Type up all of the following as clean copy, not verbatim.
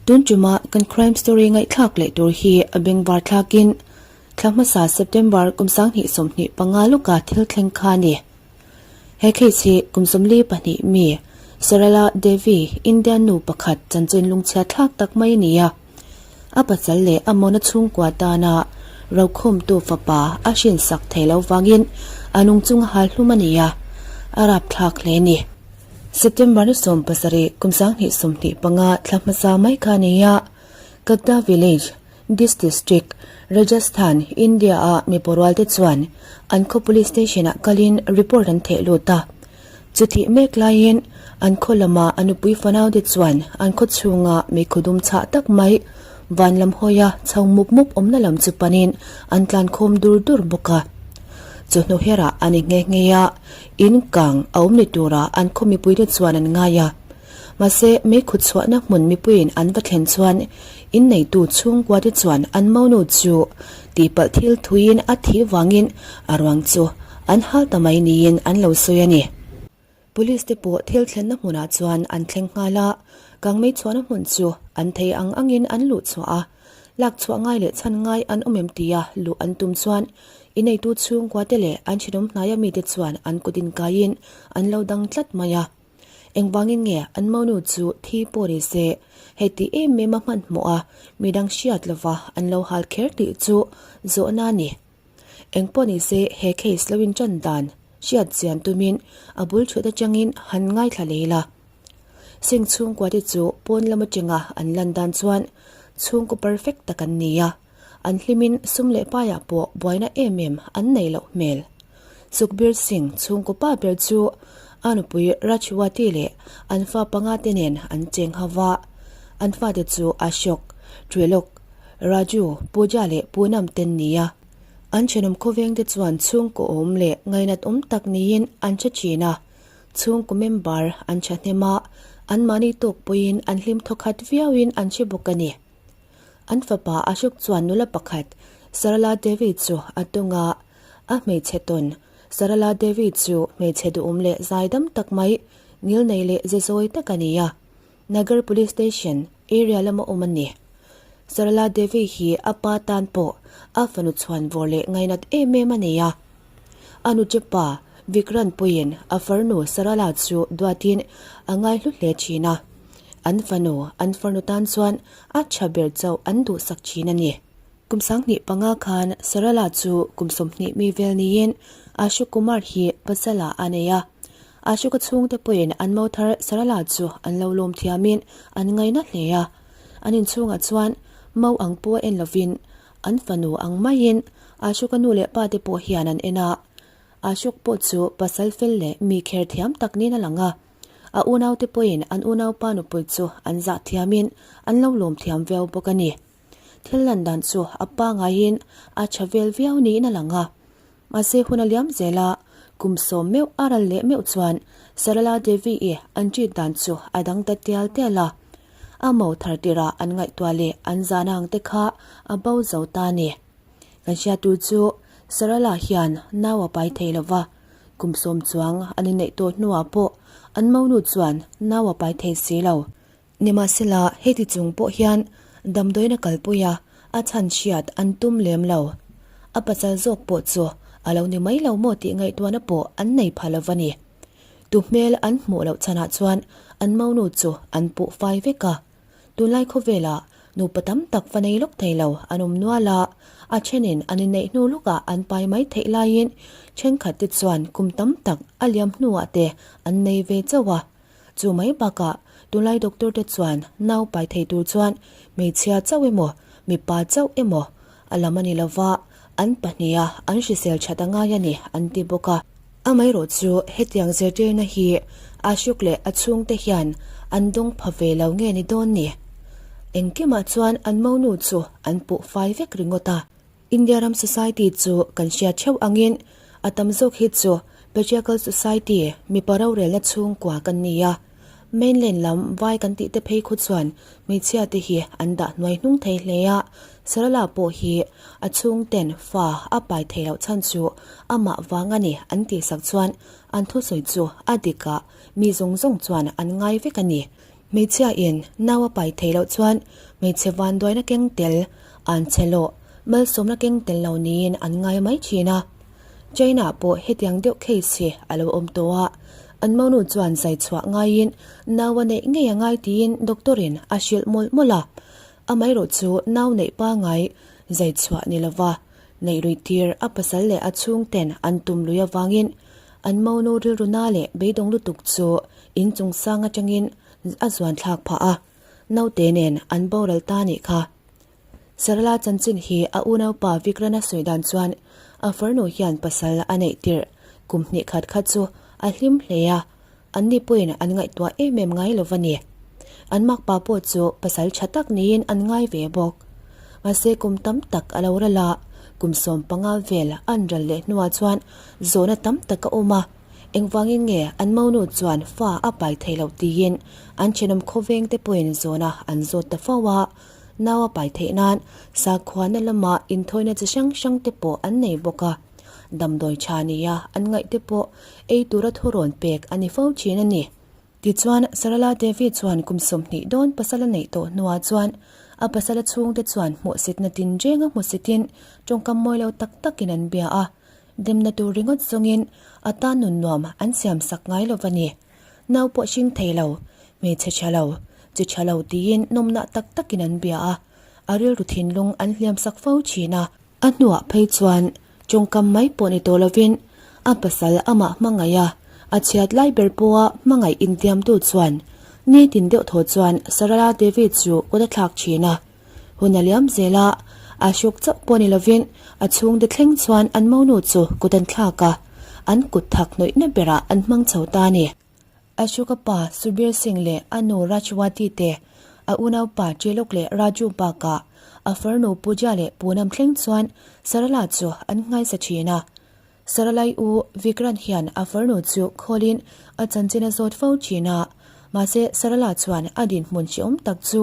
Tun tuma kan crime story ngaihthlak leh tur hi a bengvar thlakin thla hmasa September kum 2025 lawka thil thleng kha a ni. He case hi kum 42 mi Sarala Devi, India nu pakhat chanchin lungchhia thlak tak mai a ni a. A pasal leh a mawna chhungkua tana rokhawmtu fapa a hrinsak thei lo vangin a nung chunga hal hlum a ni a, a rapthlak hle a ni. September ni 17 kum 2025 thla hmasa mai kha a ni a, Kagda village, Dis District, Rajasthan, India-a mipa rualte chuan an khaw police station-ah kalin report an theh lut a. Chutih mek laiin an khaw lama a nupui fanaute chuan an khaw chhunga meikhaw dum chhah tak mai van lam hawia chho mup mup awmna lam chu panin an tlan khawm dur dur bawk a. Chawhnu herah a ni nghe nghe a, in kang a awm ni tura an khaw mipuite chuan an ngai a. Mahse, meikhaw chhuahna hmun mipuiin an va thlen chuan inneitu chhungkuate chuan an monu chu tihpalh thil thuiin a thih vangin a ruang chu an hal ta mai niin an lo sawi a ni. Police te pawh thil thlenna hmunah chuan an thleng nghal a, kangmei chhuahna hmun chu an thei ang angin an luh chhuah a, lak chhuah ngai leh chhan ngai an awm em tia luh an tum chuan inneitu chhungkuate leh an thenawm hnaia mite chuan an kut inkaiin an lo dang tlat mai a. Engvangin nge an monu chu thi pawh ni se, heti em em a hmanhmawh a, midang hriat lova an lo hal kher tih chu zawhna a ni. Engpawh ni se he case lo intan dan hriat chian tumin a bul thut atangin han ngaithla leh ila. Singh chhungkua te chu pawn lam atanga an lan dan chuan chhungkaw perfect tak an ni a, an hlimin sum leh paiah pawh buaina em em an nei loh hmel. Sukhbir Singh chhungkaw pa ber chu a nupui Rajwati leh an fa panga te nen an cheng ho va, an fate chu Ashok, Trilok, Raju, Pooja leh Poonam te an ni a. An thenawm khawveng te chuan chhungkaw awm leh ngainat awm tak niin an hre thin a, chhungkaw member an thahnem a, anmahni tawk pawhin an hlim thawkhat viauin an hre bawk a ni. An fapa Ashok chuan nula pakhat Sarala Devi chu a tung a, A hmeichhe tawn, Sarala Devi chu hmeichhe duhawm leh zaidam tak mai, ngilnei leh ze zawi tak a ni a. Nagar Police Station area lama awm a ni. Sarala Devi hi a pa tan pawh a fanu chhuan vawr leh ngainat em em a nei a. A nuche pa Vikrant pawhin a farnu Sarala chu duatin a ngaihlu hle thin a. An fanu, an farnu tan chuan a tha ber chauh an duhsak thin a ni. Kum 2005 khan Sarala chu kum 20 mi vel niin Ashok Kumar hi pasala a nei a. Ashoka chhungte pawhin an mo thar Sarala chu an lo lawm thiamin an ngaina hle a. An inchhungah chuan mo ang pawh a en lovin an fanu ang maiin Ashoka nu leh pate pawh hian an en a. Ashok pawh chu pasal fel leh mi kher thiam tak niin a lang a. A unaute pawhin an unaupa nupui chu an zah thiamin an lo lawm thiam viau bawk a ni. Thil lan dan chu a pangaiin a tha vel viau niin a lang a. Mahse hun a liam zel a, kum sawm meuh a ral leh meuh chuan Sarala Devi-i an treat dan chu a dang ta tial tial a. A mo thar tirah an ngaihtuah leh an zahna ang te kha a bo zo ta a ni. Kan hriat tur chu Sarala hian nau a pai thei lo va, kum sawm chuang an inneih tawh hnuah pawh an monu chuan nau a pai thei si lo. Nimahsela, heti chung pawh hian damdawiin a kalpui a, a chhan hriat an tum lem lo. A pasal zawk pawh chu a lo ni mai lo maw tih ngaihtuahna pawh an nei pha lo va ni. Tu hmel an hmuh loh chhanah chuan an monu chu an puh fai vek a. Tunlai khawvelah nupa tam tak va nei lawk thei lo an awm nual a, a thenin an inneih hnu lawkah an pai mai theih laiin thenkhat te chuan kum tam tak a liam hnuah te an nei ve chauh a. Chu mai bakah tunlai doctor te chuan nau pai thei tur chuan hmeichhia chauh emaw mipa chauh emaw a lam a ni lova, an pahniha an hrisel that a ngai a ni an ti bawk a. Amaherawh chu hetiang zirtirna hi Ashok leh a chhungte hian an dawng pha ve lo nge ni dawn ni? Engkimah chuan an monu chu an puh fai vek ringawt a. India ram society chu kan hriat theuh angin a tam zawk hi chu patriarchal society mipa rorelna chhungkua kan ni a. Mainland lam vai kan tih te phei khu chuan hmeichhia te hi an dah hnuai hnung thei hle a, Sarala pawh hi a chhungten fa a pai thei loh chhan chu amah vang a ni an tihsak chuan an thusawi chu a dikah mi zawng zawng chuan an ngai vek a ni. Hmeichhia in nau a pai thei loh chuan hmeichhe vanduaina keng tel an che lawh, malsawmna keng tel lo niin an ngai mai thin a. China ah pawh hetiang deuh case hi a lo awm tawh a, an monu chuan zai chhuah ngaiin nau a neih ngei a ngai tiin doctor in a hrilh mawlh mawlh a. Amaherawh chu nau neih pangai zai chhuah ni lova neih lui tir a pasal leh a chhungten an tum lui avangin an monu rilru na leh beidawng lutuk chu in chung sang atangin a zuan thlak phah a, naute nen an boral ta nih kha. Sarala chanchin hi a unaupa Vikrana sawi dan chuan a farnu hian pasal a neih tirh kum hnih khat kha chu a hlim hle a, anni pawhin an ngaihtuah em em ngai lo va ni. An makpa pawh chu pasal tha tak niin an ngai ve bawk. Mahse kum tam tak a lo ral a, kum 15 vel an ral leh hnuah chuan zawhna tam tak a awm a. Engvangin nge an monu chuan fa a pai thei loh tiin an thenawm khawveng te pawhin zawhna an zawt ta fo a, nau a pai theih nan sakhuana lama inthawina chi hrang hrang te pawh an nei bawk a, damdawi tha nia an ngaih te pawh ei tura thurawn pek a ni fo thin a ni. Tichuan, Sarala Devi chuan kum 20 dawn pasal a neih tawh hnuah chuan a pasala chhungte chuan hmuhsitna tinrenga hmusitin tawngkam mawi lo tak takin an bia a, Demna tur ringawt zawngin a tan nun nuam an siam sak ngai lo va ni. Nau pawh hring thei lo, hmeichhe tha lo, chi tha lo tiin nawmnah tak takin an bia a, a rilru thinlung an hliam sak fo thin a. A hnuah phei chuan tawngkam mai pawh ni tawh lovin a pasal amah hmangaih a, a chhiat lai ber pawha hmangaih intiamtu chuan nitin deuh thaw chuan Sarala Devi chu kut a thlak thin a. Hun a liam zel a, a hruk chauh pawh ni lovin a chhungte thleng chuan an monu chu kut an thlak a, an kut thak hnawihna berah an hmang chho ta a ni. Ashoka pa Subir Singh leh a nu Rajwati te, a unaupa Trilok leh Raju bakah a farnu Pooja leh Poonam thleng chuan Sarala chu an nghaisa thin a. Saralai u Vikran hian a farnu chu khawlin a chanchin a zawt fo thin a, mahse Sarala chuan a dinhmun hrehawm tak chu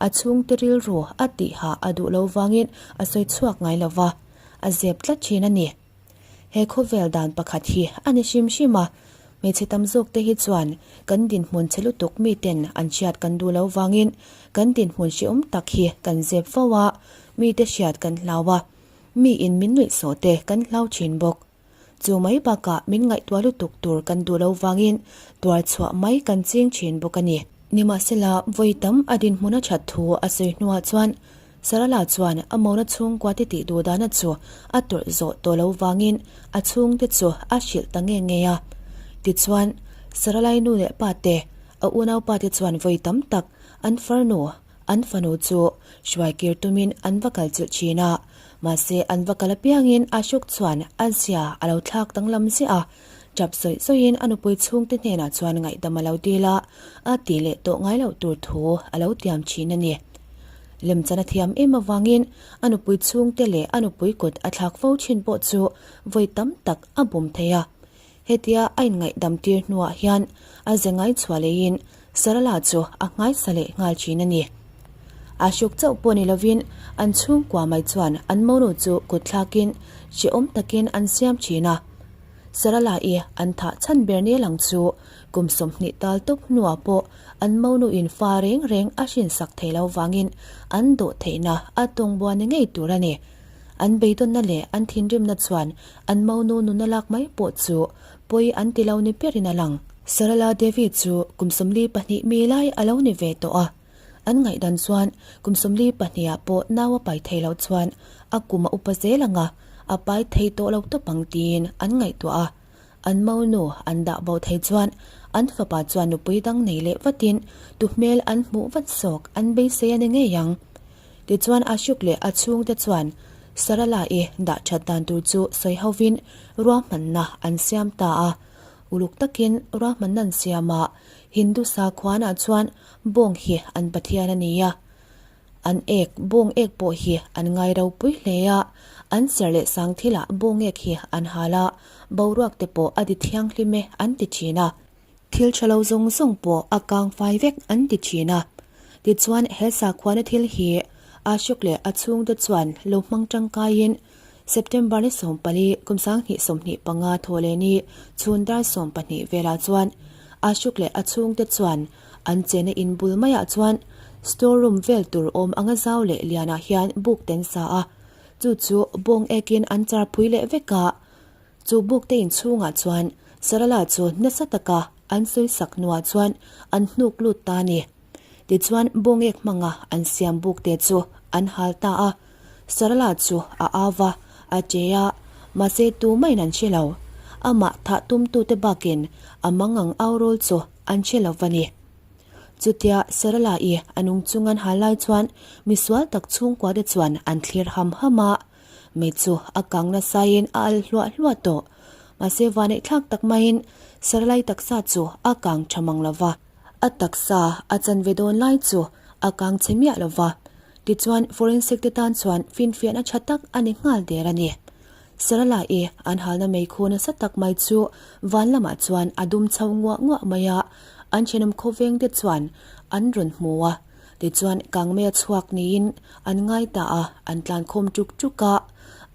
a chhungte rilru a tihah a duh lo vangin a sawi chhuak ngai lo va, a zep tlat thin a ni. He khawvel dan pakhat hi a ni hrim hrim a, hmeichhe tam zawk te hi chuan kan dinhmun chhe lutuk miten an hriat kan duh lo vangin kan dinhmun hrehawm tak hi kan zep fo a, mite hriat kan hlau a. Mi in min nuih sawh te kan hlau thin bawk. Chu mai bakah min ngaihtuah lutuk tur kan duh lo vangin tuar chhuah mai kan ching thin bawk a ni. Nimahsela, vawi tam a dinhmun a that thu a sawi hnuah chuan Sarala chuan a mona chhungkua te tih duh dana chu a tawrh zawh tawh lo vangin a chhungte chu a hrilh ta nge nge a. Tichuan, Saralai nu leh pa te, a unaupa te chuan vawi tam tak an farnu, An fanu chu hruaikir tumin an va kal chilh thin a, mahse an va kal apiangin Ashok chuan a zia a lo thlak danglam ziah a, tap zawih zawihin a nupui chhungte hnenah chuan ngaihdam a lo dil a, a ti leh tawh ngai loh tur thu a lo tiam thin a ni. Lemchan a thiam em avangin a nupui chhungte leh a nupui kut a thlak fo thin pawh chu vawi tam tak a bum thei a. Hetia a inngaihdam tir hnuah hian a ze ngai chhuah leiin Sarala chu a nghaisa leh nghal thin a ni. Ashok chauh pawh ni lovin an chhungkua mai chuan an monu chu kut thlakin hrehawm takin an siam thin a. Sarala-i an thah chhan ber ni lang chu kum 20 tal tawp hnuah pawh an monu in fa reng reng a hrinsak thei lo vangin an dawh theihna a tawngbuan ni ngei tur a ni. An beidawnna leh an thinrimna chuan an monu nuna lak mai pawh chu pawi an ti lo ni berin a lang. Sarala Devi chu kum 42 mi lai a lo ni ve tawh a, an ngaihdan chuan kum 42 ah pawh nau a pai thei loh chuan a kum a upa zel ang a, a pai thei tawh lo tawp ang tiin an ngaihtuah a. An monu an dah bo thei chuan an fapa chuan nupui dang nei leh vatin tu hmel an hmuh vat zawk an beisei a ni ngei ang. Tichuan Ashok leh a chhungte chuan Sarala-i dah that dan tur chu sawi hovin ruahmanna an siam ta a. Uluk takin ruahmanna an siam a, Hindu sakhuanah chuan bawng hi an pathian a ni a. An ek, bawng ek pawh hi an ngai ropui hle a, an ser leh sang thilah bawng ek hi an hal a, boruak te pawh a di thianghlim e an ti thin a. Thil tha lo zawng zawng pawh a kang fai vek an ti thin a. Tichuan he sakhuana thil hi Ashok leh a chhungte chuan lo hmang tangkaiin September ni 14 kum 2025 thawh leh ni chhun dar 12 velah chuan Ashok leh a chhungte chuan. An chena in bul maiah chuan store room vel tur awm anga zau leh lianah hian buk te an sa a, chu chu bawng ekin an char phui leh vek a. Chu buk te inchhungah chuan Sarala chu nasa taka an sawi sak hnuah chuan an hnuk lut ta a ni. Tichuan bawngek hmanga an siam buk te chu an hal ta a, Sarala chu a au va, a che a, mahse tumahin an hre lo. Amah thah tumtute bakin a mangang au rawl chu an hre lo va ni. Chutia Sarala-i a nung chung an hal lai chuan misual tak chhungkua te chuan an thlir ham ham a, mei chu a kang nasain a alh hluah hluah tawh. Mahse vaneihthlak tak maiin Sarala-i taksa chu a kang tha mang lo va. A taksa a chanve dawn lai chu a kang chhe miah lo va, tichuan forensic te tan chuan finfiahna tha tak a ni nghal der a ni. Sarala-i an halna meikhu nasa tak mai chu van lamah chuan a dum chho nguah nguah mai a, an thenawm khawveng te chuan an rawn hmu a, tichuan kangmei a chhuak niin an ngai ta a, an tlankhawm tuk tuk a,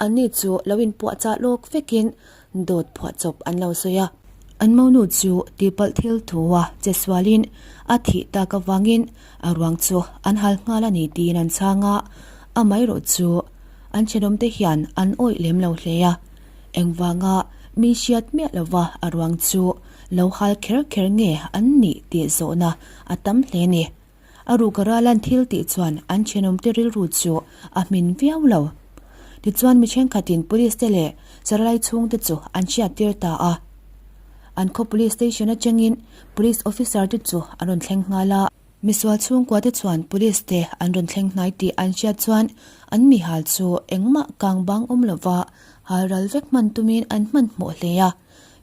anni chu lo inpuahchah lawk vekin Dawt phuahchawp an lo sawi a. An monu chu tihpalh thil thu a che sualin a thih tak avangin a ruang chu an hal nghal a ni tiin an chhang a, amaherawh chu an thenawmte hian an awih lem lo hle a. Engvanga mi hriat miah lova a ruang chu lo hal kher kher nge an nih tih zawhna a tam hle a ni. A ruk a ral an thil tih chuan an thenawmte rilru chu a hmin viau lo. Tichuan mi thenkhatin police te leh Saralai chhungte chu an hriattir ta a. An khaw police station atangin police officer te chu an rawn thleng nghal a. Misual chhungkua te chuan police te an rawn thleng hnai tih an hriat chuan an mihal chu engmah kang bang awm lova hal ral vek hman tumin an hmanhmawh hle a.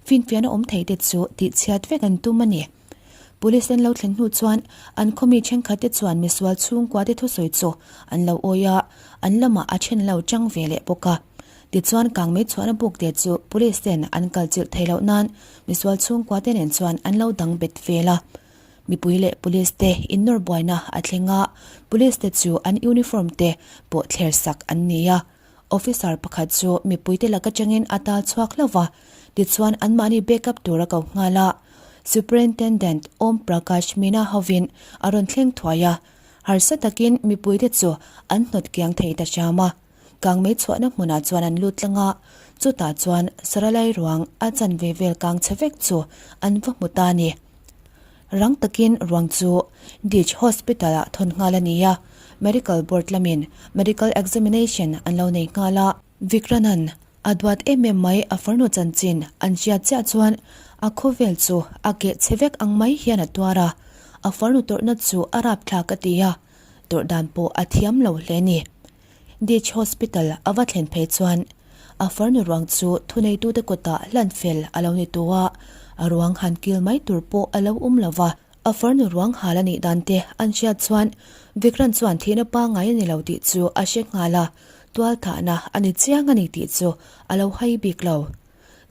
Finfiahna awm thei te chu tihchhiat vek an tum a ni. Police an lo thlen hnu chuan an khawmi thenkhat te chuan misual chhungkua te thusawi chu an lo awi a, an lamah a then lo chang ve leh bawk a. Tichuan kangmei chhuahna buk te chu police ten an kal chilh thei loh nan misual chhungkua te nen chuan an lo dang bet vel a. Mipui leh police te innawr buaina a thleng a, police te chu an uniform te pawh thler sak an ni a. Officer pakhat chu mipuite lak atangin a tal chhuak hlauh va, tichuan anmahni backup tur a ko nghal a. Superintendent Om Prakash Meena hovin a rawn thleng thuai a, harsa takin mipuite chu an hnawt kiang thei ta hram a. Kangmei chhuahna hmunah chuan an lut tlang a, chutah chuan Saralai ruang a chanve vel kang chhe vek chu an va hmu ta a ni. Rang takin ruang chu Ditch Hospital-ah thawn nghal a ni a, Medical Board lamin Medical Examination an lo nei nghal a. Vikranan a duat em em mai a farnu chanchin an hriat chiah chuan a khawvel chu a keh chhe vek ang mai hian a tuar a, a farnu tawrhna chu a rapthlak a ti a, tawrh dan pawh a thiam lo hle a ni. Ditch Hospital a va thlen phei chuan a farnu ruang chu thuneitute kawtah hlan fel a lo ni tu a, a ruang han kil mai tur pawh a lo awm lo va. A farnu ruang hal a nih dan te an hriat chuan Vikran chuan thihna pangngai a ni lo tih chu a hre nghal a, tualthahna a ni chiang a ni tih chu a lo hai bik lo.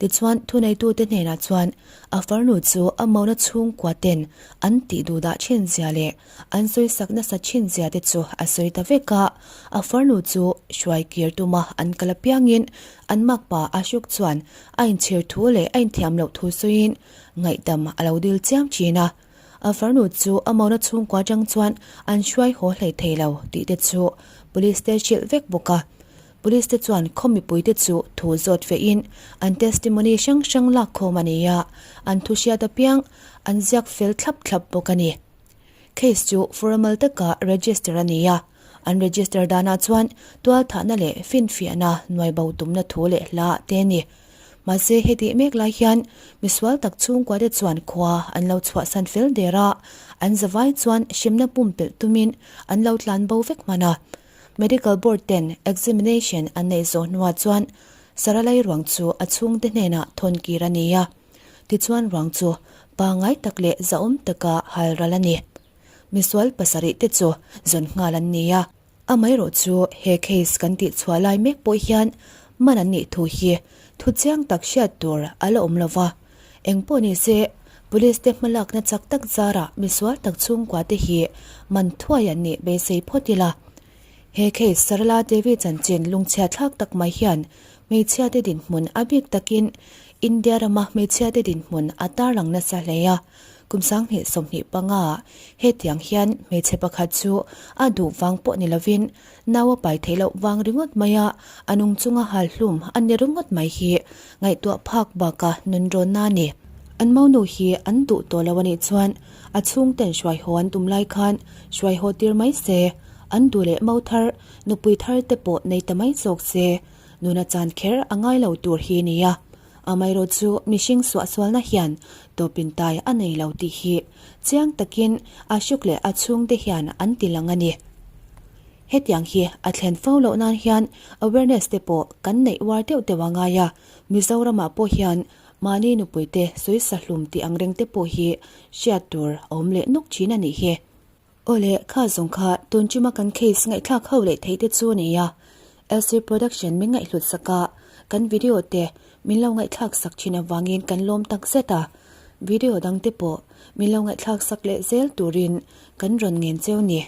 Tichuan, thuneitute hnenah chuan a farnu chu a mona chhungkua ten an tih duh dah thin zia leh an sawisak nasa thin zia te chu a sawi ta vek a. A farnu chu hruai kir tuma an kal apiangin an makpa Ashok chuan a inchhir thu leh a inthiam loh thu sawiin ngaihdam a lo dil chiam thin a. A farnu chu a mona chhungkua atang chuan an hruai haw hlei thei lo tih te chu police te hrilh vek bawk a. Police te chuan khaw mipui te chu thu zawt fehin an testimony hrang hrang lak khawm a ni a, an thu hriat apiang an ziak fel thlap thlap bawk a ni. Case chu formal taka register a ni a, an register danah chuan tualthahna leh finfiahna nuai bo tumna thu leh hla te a ni. Mahse hetih mek lai hian misual tak chhungkua te chuan khua an lo chhuahsan fel der a, an zavai chuan hremna pumpelh tumin an lo tlan bo vek hman a. Medical Board ten examination an neih zawh hnuah chuan Saralai ruang chu a chhungte hnenah thawn kir a ni a, tichuan ruang chu pangngai tak leh zahawm taka hal ral a ni. Misual pasarih te chu zawn nghal an ni a, amaherawh chu he case kan tih chhuah lai mek pawh hian man an nih thu hi thu chiang tak hriat tur a la awm lo va, engpawh ni se Police te hmalakna chak tak zarah misual tak chhungkua te hi man thuai an nih beisei phawt ila. He case Sarala Devi chanchin lungchhia thlak tak mai hian hmeichhia te dinhmun a bik takin India rama hmeichhia te dinhmun a tarlang nasa hle a. Kum 2025 ah hetiang hian hmeichhe pakhat chu a duh vang pawh ni lovin nau a pai theih loh vang ringawt maia a nung chunga hal hlum a ni ringawt mai hi ngaihtuah phak baka nunrawnna a ni. An monu hi an duh tawh lo a nih chuan a chhungten hruaihaw an tum lai khan hruaihaw tir mai se, an duh leh mo thar, nupui thar te pawh nei ta mai zawk se, nuna chan kher a ngai lo tur hi nia. Amaherawh chu mihring suahsualna hian tawpin tai a nei lo tih hi chiang takin Ashok leh a chhungte hian an ti lang a ni. Hetiang hi a thlen fo loh nan hian awareness te pawh kan neih uar deuh deuh a ngai a, Mizoramah pawh hian mahni nupuite sawisa hlum tih ang reng te pawh hi hriat tur a awm leh nuk thin a nih hi. Awle, kha zawng kha tun chuma kan case ngaihthlak ho leh theih te chu a ni a, LC Production min ngaihhlut sak a, kan video te min lo ngaihthlak sak thin avangin kan lawm tak zet a, video dang te pawh min lo ngaihthlak sak leh zel turin kan rawn ngen cheu ni.